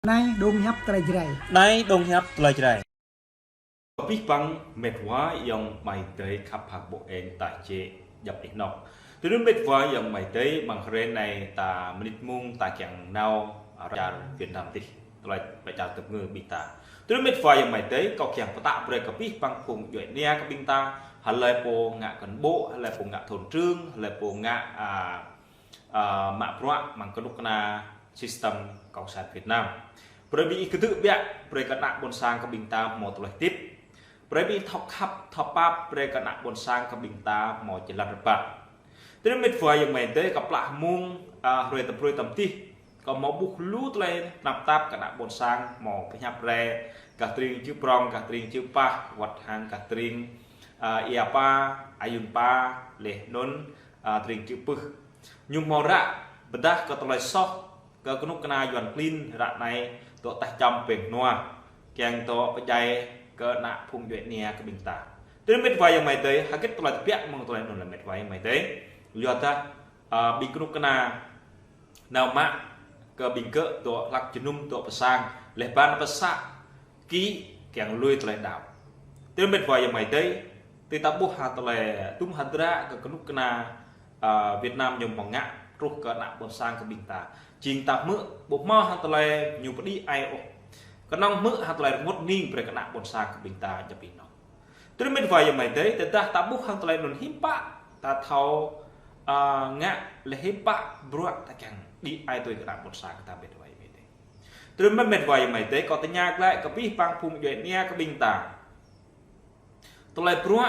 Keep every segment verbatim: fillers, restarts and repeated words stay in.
Anai dong hiăp tơlơi Jrai. Anai dong hiăp tơlơi Jrai. Abih bang mĕt wa ayŏng amai adơi khăp hăng ƀô̆ eng ta jĕ djŏp anih anŏ. Tui anŭn mĕt wa ayŏng amai adơi, mơ̆ng hrơi anai ta mơnit mông ta kiăng nao, a, čar Việt Nam tih. Tơlơi pơčar tơpngư ƀing ta. Tui anŭn mĕt wa ayŏng amai adơi, kâo kiăng pơtă brơi kơ abih bang phung djuai ania kơ ƀing ta, hlơi pô ngă cán bộ, hlơi pô ngă thôn trưởng, hlơi pô ngă, a, a, mă bruă mơ̆ng kơnuk kơna system Cộng sản Việt Nam. Brơi ƀing ih kơdơ̆k biă, brơi kơ ană ƀôn sang kơ ƀing ta hmâo tơlơi hơdip. Brơi ƀing ih thâo khăp, thâo pap, brơi kơ ană ƀôn sang kơ ƀing ta hmâo jơlan rơbat. Tui anŭn mĕt wa ayŏng amai adơi, kơplah mông, a, hrơi tơbrơi tơm tih, kâo hmâo ƀuh lu tơlơi tơnap tap kơ ană ƀôn sang hmâo pơhiăp rai, gah tơring Čư̆ Prong, gah tơring Čư̆ Pah, wơ̆t hăng gah tơring, a, Ia Pa, Ayun Pa, laih anŭn, a, tơring Čư̆ Pưh. Ñu hmâo ră pơdah kơ tơlơi soh kơ kơnuk kơna Yuan klin ră anai dŏ taih čăm pĕng nua, kiăng dŏ pơdjai kơ ană phung djuai ania kơ ƀing ta. Tui anŭn mĕt wa ayŏng amai adơi, hơget tơlơi tơbiă mơ̆ng tơlơi anŭn lĕ mĕt wa ayŏng amai adơi. Yua dah, a, ƀing kơnuk kơna nao mă kơ ƀing gơ̆ dŏ hlak jơnum dŏ pơ sang, laih anŭn pơ sang kĭ kiăng lui tơlơi đaŏ. Tui anŭn mĕt wa ayŏng amai adơi, tui ta ƀuh hăng tơlơi tum hơdră kơ kơnuk kơna, a, Việt Nam ñu hmâo ngă truh kơ ană ƀôn sang kơ ƀing ta. Jing ta hmư̆ ƀu hmâo hăng tơlơi ñu pơđĭ ai ôh. Kơnơ̆ng hmư̆ hăng tơlơi rơngot hning brơi kơ ană ƀôn sang kơ ƀing ta djŏp anih anŏ. Tui anŭn mĕt wa ayŏng amai adơi, tơdah ta ƀuh hăng tơlơi anŭn hiư̆m pă ta thâo, a, ngă laih hiư̆m pă bruă ta kiăng đĭ ai tui kơ ană ƀôn sang kơ ta mĕt wa ayŏng amai adơi. Tui anŭn mĕt wa ayŏng amai adơi, kâo tơña glaĭ kơ abih bang phung djuai ania kơ ƀing ta. Tơlơi bruă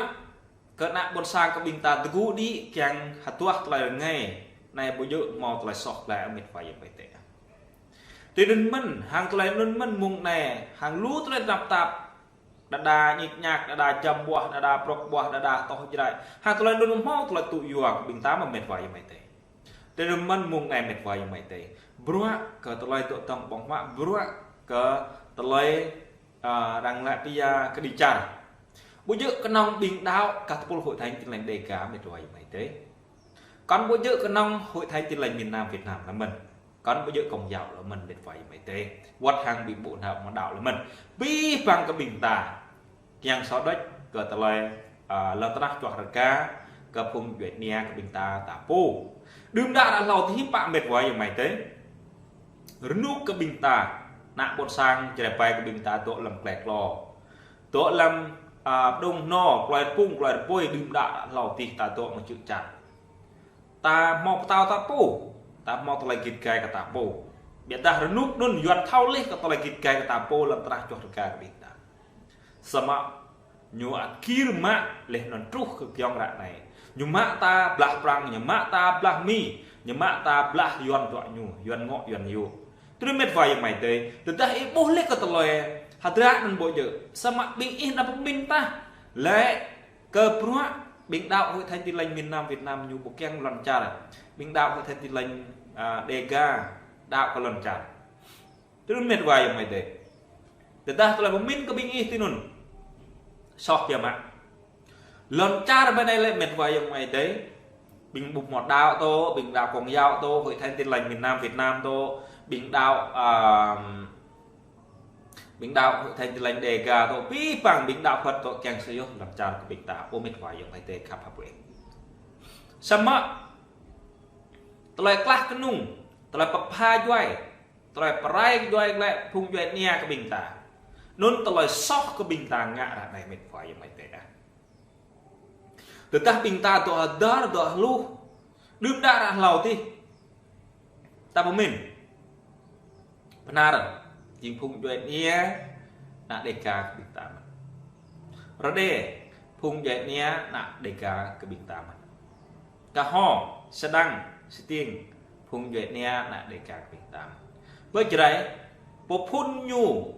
kơ ană ƀôn sang kơ ƀing ta tơgŭ đĭ kiăng hơduah tơlơi rơngai, anai ƀu djơ̆ hmâo tơlơi soh glaĭ mĕt wa ayŏng amai adơi. Tui anŭn mơ̆n, hăng tơlơi anŭn mơ̆n mông anai, hăng lu tơlơi tơnap tap, đơđa ñik ñak, đơđa jăm ƀuah, đơđa prŏk ƀuah, đơđa tŏh Jrai. Hăng tơlơi anŭn hmâo tơlơi tŭ yua kơ ƀing ta mơ̆ mĕt wa ayŏng amai adơi. Tui anŭn mơ̆n mông anai mĕt wa ayŏng amai adơi. Bruă kơ tơlơi dŏ tŏng ƀơ̆ng huă, bruă kơ tơlơi, a, arăng laĭ pia kơđi čar. Ƀu djơ̆ kơnơ̆ng ƀing đaŏ gah tơpul Hội Thánh Tin Lành Đêga mĕt wa ayŏng amai adơi. Kŏn ƀu djơ̆ kơnơ̆ng Hội Thánh Tin Lành miền Nam Việt Nam lĕ mơ̆n. Kŏn ƀu djơ̆ Công giáo lĕ mơ̆n mĕt wa ayŏng amai adơi. Wơ̆t hăng ƀing ƀô̆ nao mơ̆ đaŏ lĕ mơ̆n. Abih bang kơ ƀing ta kiăng sŏ đôč kơ tơlơi, a, lŏn tơnah čuah rơka kơ phung djuai ania kơ ƀing ta ta pô. Đưm đă ră hlâo tih hiư̆m pă mĕt wa ayŏng amai adơi. Rơnŭk kơ ƀing ta, ană ƀôn sang Jrai ƀai kơ ƀing ta dŏ lăm klek lo. Dŏ lăm, a, đung nô, klơi pung, klơi pui, đưm đă ră hlâo tih ta dŏ mơ̆ čư̆ čan. Ta hmâo pơtao ta pô, ta hmâo tơlơi git gai kơ ta pô. Biă dah rơnŭk anŭn Yuan thâo laih kơ tơlơi git gai kơ ta pô lŏn tơnah čuah rơka kơ ƀing ta. Samơ̆ ñu ăt gir mă laih anŭn truh kơ giŏng ră anai. Ñu mă ta blah Prăng, ñu mă ta blah Mi, ñu mă ta blah Yuan dŏ ñu, Yuan ngŏ, Yuan yô. Tui anŭn mĕt wa ayŏng amai adơi, tơdah ih ƀuh laih kơ tơlơi hơdră anŭn ƀu djơ̆, samơ̆ ƀing ih anăm pơmĭn tah. Lĕ kơ bruă ƀing đaŏ Hội Thánh Tin Lành miền Nam Việt Nam ñu ƀu kiăng lŏn čar. Ƀing đaŏ Hội Thánh Tin Lành, a, Đêga đaŏ kơ lŏn čar. Tui anŭn mĕt wa ayŏng amai adơi. Tơdah tơlơi pơmĭn kơ ƀing ih tui anŭn. Soh biă mă. Lŏn čar ƀơi anai lĕ mĕt wa ayŏng amai adơi. Ƀing ƀu hmâo đaŏ tơ, ƀing đaŏ Công giáo tơ, Hội Thánh Tin Lành miền Nam Việt Nam tơ, ƀing đaŏ, a, ƀing đaŏ Hội Thánh Tin Lành Đêga tơ, abih bang ƀing đaŏ Phật tơ kiăng sơyơh lŏn čar kơ ƀing ta, ơ mĕt wa ayŏng amai adơi khăp hơpơi. Samơ̆ tơlơi klah kơnung, tơlơi pơpha djuai, tơlơi pơrai djuai glaĭ phung djuai ania kơ ƀing ta. Anŭn tơlơi soh kơ ƀing ta ngă ră anai mĕt wa ayŏng amai adơi ah. Tơdah ƀing ta dŏ hơdơr, dŏ hluh, đưm đă ră hlâo tih. Ta pơmĭn. Bơnar, jing phung djuai ania, ană Đêga kơ ƀing ta mơ̆n. Rơđê, phung djuai ania, ană Đêga kơ ƀing ta mơ̆n. Kơho, Sêdang, Stiêng, phung djuai ania, ană Đêga kơ ƀing ta mơ̆n. Bơ Jrai, pơphun ñu,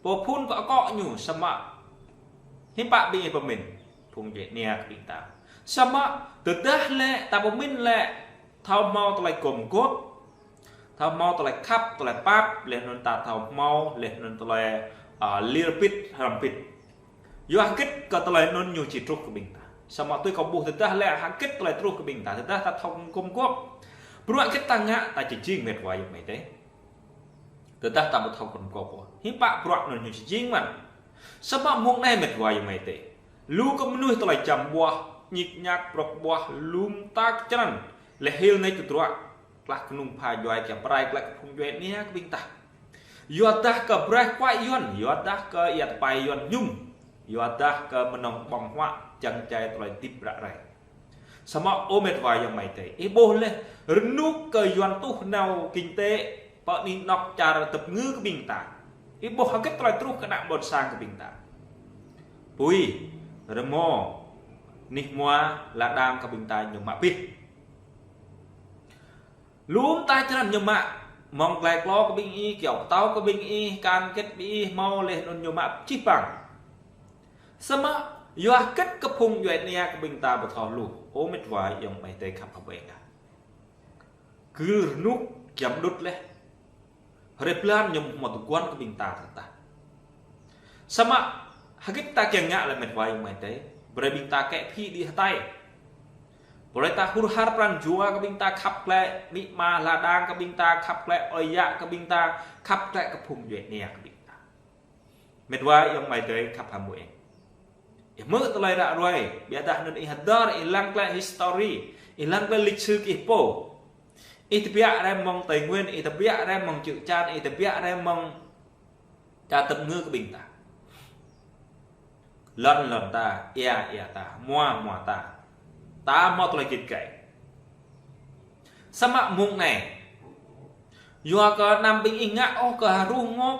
pơphun pơkŏ ñu, samơ̆ hiư̆m pă ƀing ih pơmĭn, phung djuai ania kơ ƀing ta. Samơ̆ tơdah lĕ, ta pơmĭn lĕ, thâo hmâo tơlơi gum gôp, thâo hmâo tơlơi khăp, tơlơi pap, laih anŭn ta thâo hmâo, laih anŭn tơlơi, a, lir pit, hrăm pit. Yua hơget kơ tơlơi anŭn ñu či truh kơ ƀing ta. Samơ̆ tui kâo ƀuh tơdah lĕ hơget tơlơi truh kơ ƀing ta, tơdah ta thâo gum gôp. Bruă hơget ta ngă, ta či jing mĕt wa ayŏng amai adơi. Tơdah ta ƀu thâo kơnơ̆ng kơ pô, hiư̆m pă bruă anŭn ñu či jing mơ̆n. Samơ̆ mơ̆ng anai met wa ayŏng amai adơi, lu kơ mơnuih tơlơi čăm ƀuah, ñik ñak prŏk ƀuah, lŏm ta kơ črăn, lĕ hil nač tơdruă, klah kơnung pha djuai kiăng pơrai glaĭ kơ phung djuai ania kơ ƀing ta. Yua dah kơ braih kuai Yuan, yua dah kơ ia tơpai Yuan ñum, yua dah kơ mơnơ̆ng ƀơ̆ng huă, čang čai tơlơi hơdip ră ruai. Samơ̆ ơ met wa ayŏng amai adơi, ih ƀuh laih, rơnŭk kơ Yuan tuh nao kinh tế, pơ anih anŏ čar tơpơngư kơ ƀing ta. Ih ƀuh hơget tơlơi truh kơ ană ƀôn sang kơ ƀing ta. Apui, rơmô, anih hmua, lŏn đang kơ ƀing ta ñu mă abih. Lŏm ta črăn ñu mă, mơ̆ng glai klô kơ ƀing ih, kyâo pơtâo kơ ƀing ih, kan kĕt ƀing ih, hmâo laih anŭn ñu mă čih păng. Samơ̆ yua hơget kơ phung djuai ania kơ ƀing ta ƀu thâo hluh, ơ met wa ayŏng amai adơi khăp hơbơi dah. Kơ rơnŭk giăm đŭt laih. Hrơi blan ñu hmâo tơguan kơ ƀing ta tơdah. Samơ̆ hơget ta kiăng ngă lĕ met wa ayŏng amai adơi, brơi ƀing ta kĕ phi đĭ hơtai. Brơi ta hur har pran jua kơ ƀing ta khăp glaĭ, amĭ ama lŏn đang kơ ƀing ta khăp glaĭ, ơi yă kơ ƀing ta khăp glaĭ kơ phung djuai ania kơ ƀing ta. Met wa ayŏng amai adơi khăp hơbơi. Ih hmư̆ tơlơi ră ruai, biă dah anŭn ih hơdơr, ih lăng glaĭ history, ih lăng glaĭ lịch sử kơ ih pô. Ih tơbiă rai mơ̆ng Tây Nguyên, ih tơbiă rai mơ̆ng Čư̆ Čan, ih tơbiă rai mơ̆ng čar tơpơngư kơ ƀing ta. Lŏn lŏn ta, ia ia ta, hmua hmua ta. Ta hmâo tơlơi git gai. Samơ̆ mơ̆ng anai, yua kơ anăm ƀing ih ngă ôh kơ ha ruh ngŏk,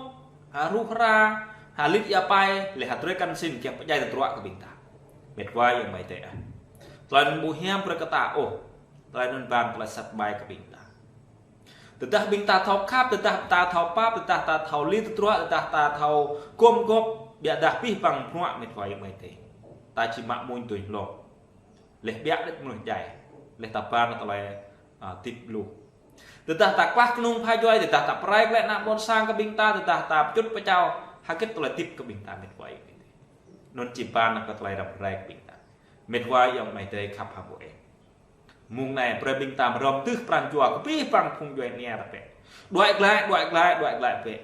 ha ruh hra, ha lit ia pai, lĕ ha truh kăn sin kiăng pơdjai tơdruă kơ ƀing ta. Met wa ayŏng amai adơi ah. Tơlơi anŭn ƀu hiam brơi kơ ta ôh. Tơlơi anŭn ƀan tơlơi sat ƀai kơ ƀing ta. Tơdah ƀing ta thâo khăp, tơdah ta thâo pap, tơdah ta thâo lit tơdruă, tơdah ta thâo gum gôp, biă dah abih bang bruă met wa ayŏng amai adơi, ta či mă mơ̆n tui hlŏng. Laih biă đĕt mơnuih djai, laih ta ƀan tơlơi, a, hơdip lu. Tơdah ta klah kơnung pha djuai, tơdah ta pơrai glaĭ ană ƀôn sang kơ ƀing ta, tơdah ta pơčŭt pơčao, hơget tơlơi hơdip kơ ƀing ta met wa ayŏng amai adơi. Anŭn či ƀan kơ tơlơi răm rai kơ ƀing ta. Met wa ayŏng amai adơi khăp hơbơi. Mơ̆ng anai brơi ƀing ta mơrŏm tưh pran jua kơ abih bang phung djuai ania ta bĕ. Đuaĭ glaĭ, đuaĭ glaĭ, đuaĭ glaĭ bĕ.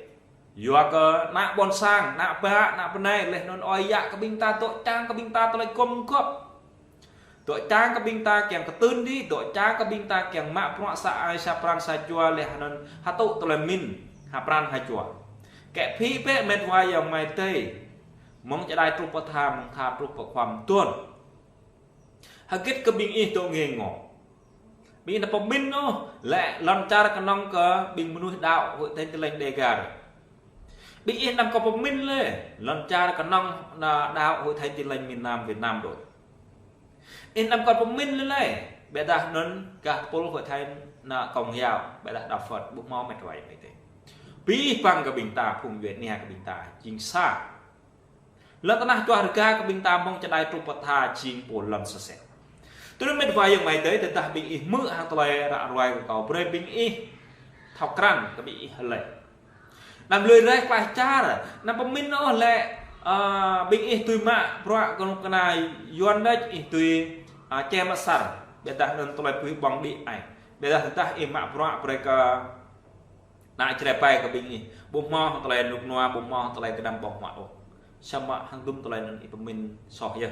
Yua kơ ană ƀôn sang, ană bă, ană bơnai, laih anŭn ơi yă kơ ƀing ta, dŏ čang kơ ƀing ta tơlơi gum gôp. Dŏ čang kơ ƀing ta kiăng kơtưn đĭ, dŏ čang kơ ƀing ta kiăng mă bruă sa ai sa pran sa jua, laih anŭn hơtŭ tơlơi pơmĭn ha pran ha jua. Kĕ phi bĕ met wa ayŏng amai adơi. Mơ̆ng čơđai truh pơtha, mơ̆ng tha truh pơkhuam tuôn. Hơget kơ ƀing ih dŏ ngê ngô. Ƀing ih anăm pơmĭn ôh, lĕ lŏn čar kơnơ̆ng kơ ƀing mơnuih đaŏ Hội Thánh Tin Lành Đêga. Ƀing ih anăm kơ pơmĭn lĕ, lŏn čar kơnơ̆ng ană đaŏ Hội Thánh Tin Lành miền Nam Việt Nam đôč. Ih anăm kơ pơmĭn lĕ lĕ, biă dah anŭn gah tơpul Hội Thánh ană Công giáo, biă dah đạo Phật, ƀu hmâo met wa ayŏng amai adơi. Abih bang kơ ƀing ta, phung djuai ania kơ ƀing ta, jing sa. Lŏn tơnah čuah rơga kơ ƀing ta mơ̆ng čơđai truh pơtha jing pô lŏn sơsel. Tui anŭn met wa ayŏng amai adơi, tơdah ƀing ih hmư̆ hăng tơlơi ră ruai kơ kâo, brơi ƀing ih thâo krăn kơ ƀing ih hlơi. Anăm lui raih klaih čar, anăm pơmĭn ôh lĕ, a, ƀing ih tui mă bruă kơnuk kơna Yuan đôč ih tui, a, čem asar. Biă dah anŭn tơlơi pui ƀơ̆ng đĭ ai. Biă dah tơdah ih mă bruă brơi kơ ană Jrai ƀai kơ ƀing ih, ƀu hmâo tơlơi rơnŭk rơnua, ƀu hmâo tơlơi kơđăm ƀơ̆ng huă ôh. Samơ̆ hăng dŭm tơlơi anŭn ih pơmĭn soh yơh.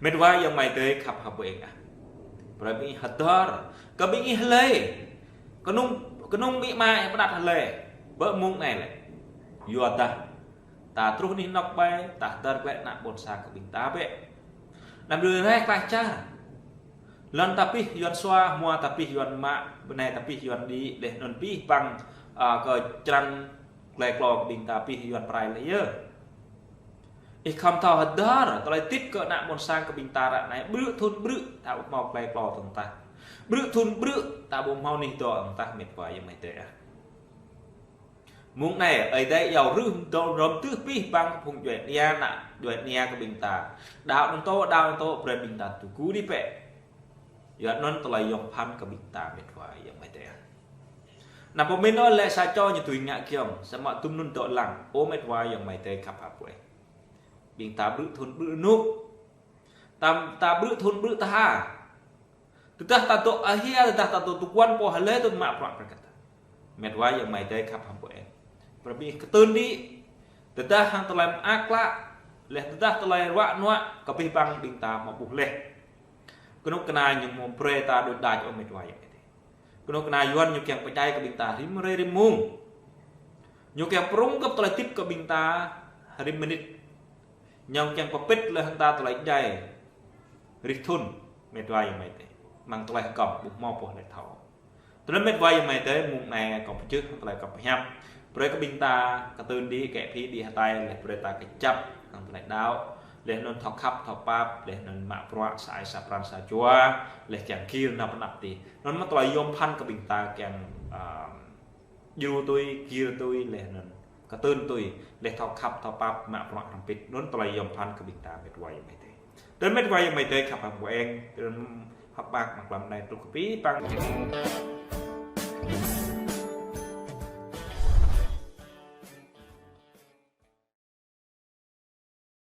Met wa ayŏng amai adơi khăp hơbơi ah. Brơi ƀing ih hơdơr, kơ ƀing ih hlơi. Kơnung, kơnung amĭ ama ih pơđăt hlơi. Bơ mơ̆ng anai lĕ. Yua dah ta truh anih anŏ ƀai, ta hơdơr glaĭ ană ƀôn sang kơ ƀing ta bĕ. Anăm lui raih klaih čar. Lŏn ta abih Yuan sua, hmua ta abih Yuan mă, bơnai ta abih Yuan đĭ, laih anŭn abih bang, a, kơ črăn glai klô kơ ƀing ta abih Yuan pơrai lĕ yơh. Ih khŏm thâo hơdơr, tơlơi hơdip kơ ană ƀôn sang kơ ƀing ta ră anai, ƀrư̆ thŭn ƀrư̆, ta ƀu hmâo glai klô tơ̆ng tah. Ƀrư̆ thŭn ƀrư̆, ta ƀu hmâo anih dŏ tơ̆ng tah met wa ayŏng amai adơi ah. Mơ̆ng anai, Ơi Adai iâu rơ̆m tơ, rơ̆m tưh abih bang kơ phung djuai ania ană, djuai ania kơ ƀing ta. Đaŏ anŭn tŏ, đaŏ anŭn tŏ, brơi ƀing ta tơgŭ đĭ bĕ. Yua anŭn tơlơi yŏng phăn kơ ƀing ta met wa ayŏng amai adơi ah. Anăm pơmĭn ôh lĕ sa čô ñu tui ngă giŏng, samơ̆ dŭm anŭn dŏ lăng, ơ met wa ayŏng amai adơi khăp hơbơi. Ƀing ta ƀrư̆ thŭn ƀrư̆ rơnŭk. Ta, ta ƀrư̆ thŭn ƀrư̆ tha. Tơdah ta dŏ ahia, tơdah ta dŏ tơguan pô hlơi tŭ mă bruă brơi kơ ta. Met wa ayŏng amai adơi khăp hơbơi. Brơi ƀing ih kơtưn đĭ, tơdah hăng tơlơi mơak klă, laih tơdah tơlơi ruă nuă, kơ abih bang ƀing ta hmâo ƀuh laih. Kơnuk kơna ñu hmâo brơi ta đôč đač ôh met wa ayŏng adơi. Kơnuk kơna Yuan ñu kiăng pơdjai kơ ƀing ta rĭm hrơi rĭm mông. Ñu kiăng prŏng găp tơlơi hơdip kơ ƀing ta rĭm mơnit. Ñu kiăng pơpĭt laih hăng ta tơlơi djai rĭm thŭn met wa ayŏng adơi. Mơ̆ng tơlơi hơgŏm ƀu hmâo pô laĭ thâo. Tơlơi met wa ayŏng adơi, mông anai kâo pơčeh hăng tơlơi kâo pơhiăp. Brơi kơ ƀing ta kơtưn đĭ, kĕ phi đĭ hơtai, laih brơi ta kơjăp hăng tơlơi đaŏ. Laih anŭn thâo khăp, thâo pap, laih anŭn mă bruă sa ai sa pran sa jua, laih kiăng gir nao pơ anăp adih. Anŭn mơ̆ tơlơi yôm phăn kơ ƀing ta kiăng, ơ, djru tui, gir tui, laih anŭn kơtưn tui, laih thâo khăp, thâo pap, mă bruă hrŏm hơbĭt. Anŭn tơlơi yôm phăn kơ ƀing ta met wa ayŏng adơi. Tơlơi met wa ayŏng adơi khăp hăng ƀu eng, tơlơi hơ̆k mơak mơ̆ng tlam anai truh kơ abih bang.